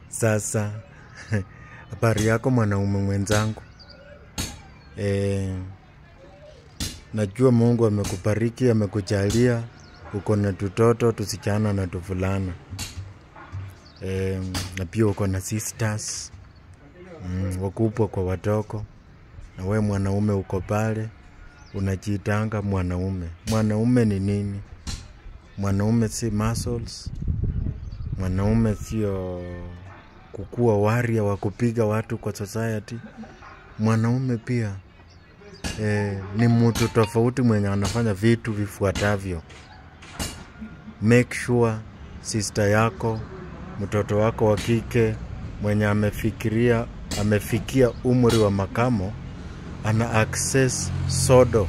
Sasa habari yako mwanaume mwenzangu. Najua Mungu amekubariki, amekujalia, uko na tutoto tusichana na tuvulana. Na pia uko na sisters, wakubwa kwa watoko. Na we mwanaume uko pale, unajiitanga mwanaume. Mwanaume ni nini? Mwanaume si muscles. Mwanaume sio kukua warrior wa kupiga watu kwa society. Mwanaume pia ni mtu tofauti mwenye anafanya vitu vifuatavyo. Make sure sister yako, mtoto wako wa kike mwenye amefikia umri wa makamo, ana access sodo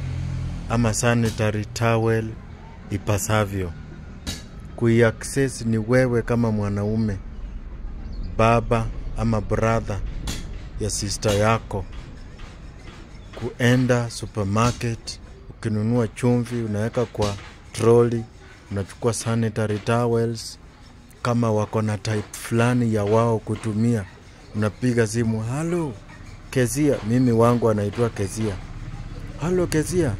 ama sanitary towel ipasavyo. Kui-access ni wewe kama mwanaume, baba ama brother ya sister yako. Kuenda supermarket, ukinunua chumvi unaweka kwa trolley, unachukua sanitary towels. Kama wako na type fulani ya wao kutumia, unapiga simu, halo Kezia, mimi wangu anaitwa Kezia. Halo Kezia,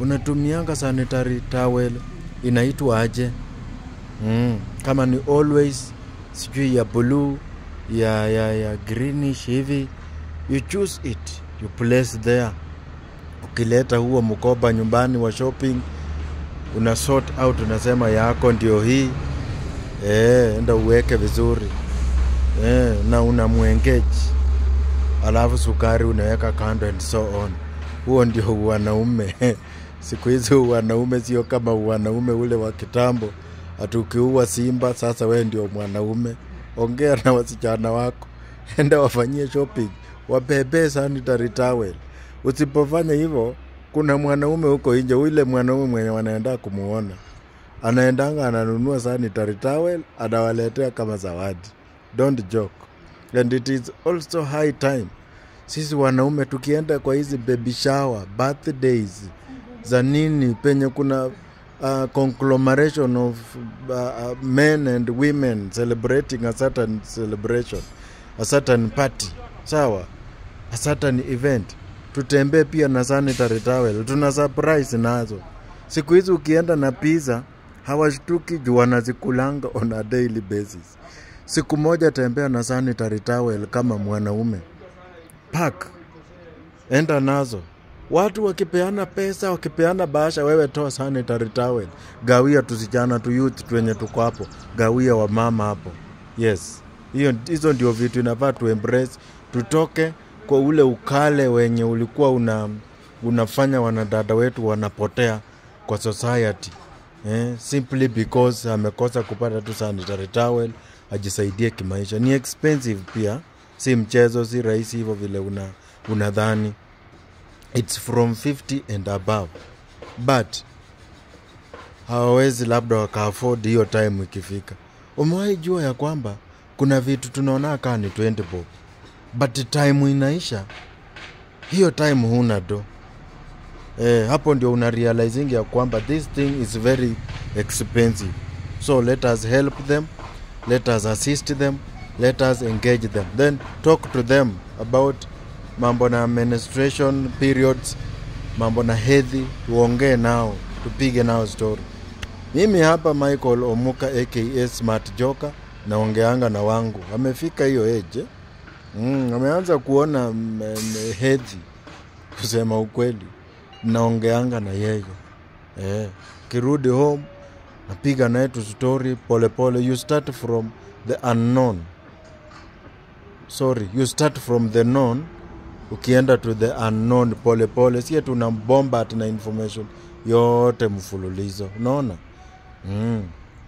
unatumianga sanitary towel inaitwa aje? Kama ni always, sijui ya blue, ya greenish hivi, you choose it, you place there. Ukileta huo mkoba nyumbani wa shopping, una sort out, unasema yako ndio hii. Enda uweke vizuri. Na unamuengage. Alafu sukari unaweka kando and so on. Huo ndio wanaume. Siku hizi wanaume sio kama wanaume ule wa kitambo. Ati ukiua simba sasa wewe ndio mwanaume. Ongea na wasichana wako. Enda wafanyie shopping, wabebe sanitary towel. Usipofanya hivyo, kuna mwanaume huko nje, ule mwanaume mwenye wanaenda kumuona, anaendanga ananunua sanitary towel, anawaletea kama zawadi. Don't joke. And it is also high time sisi wanaume tukienda kwa hizi baby shower, birthdays za nini, penye kuna conglomeration of men and women celebrating a certain celebration, a certain party, sawa, a certain event, tutembee pia na sanitary towel. Tuna surprise nazo. Siku hizi ukienda na pizza hawashtuki juu wanazikulanga on a daily basis. Siku moja tembea na sanitary towel kama mwanaume, pack, enda nazo. Watu wakipeana pesa, wakipeana bahasha, wewe toa sanitary towel, gawia tusichana tu youth wenye tuko hapo, gawia wamama hapo. Yes, hizo ndio vitu inafaa tu embrace, tutoke kwa ule ukale wenye ulikuwa unafanya wanadada wetu wanapotea kwa society. Simply because amekosa kupata tu sanitary towel ajisaidie kimaisha. Ni expensive pia, si mchezo, si rahisi hivyo vile unadhani. It's from 50 and above, but hawawezi labda waka afford hiyo time ikifika. Umewahi jua ya kwamba kuna vitu tunaona kama ni 20 bob, but time inaisha, hiyo time huna do. Hapo ndio una realizing ya kwamba this thing is very expensive. So let us help them, let us assist them, let us engage them. Then talk to them about mambo na menstruation periods, mambo na hedhi, tuongee nao, tupige nao story. Mimi hapa Michael Omuka aka Smart Joker, naongeanga na wangu. Amefika hiyo age. Ameanza kuona hedhi, kusema ukweli. Naongeanga na yeye. Kirudi home, napiga naye tu story pole pole. You start from the unknown. Sorry, you start from the known, ukienda to the unknown pole pole. Si tuna bombard na information yote mfululizo. Unaona?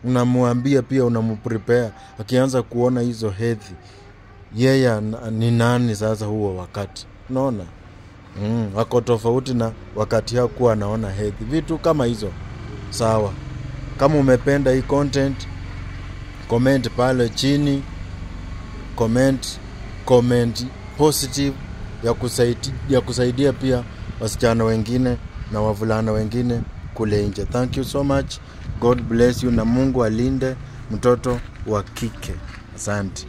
Unamuambia pia, unamuprepare akianza kuona hizo hedhi, yeye ni nani sasa huo wakati. Unaona? Wako tofauti na wakati hakuwa anaona hedhi. Vitu kama hizo. Sawa. Kama umependa hii content, comment pale chini. Comment positive ya kusaidia pia wasichana wengine na wavulana wengine kule nje. Thank you so much. God bless you, na Mungu alinde mtoto wa kike. Asante.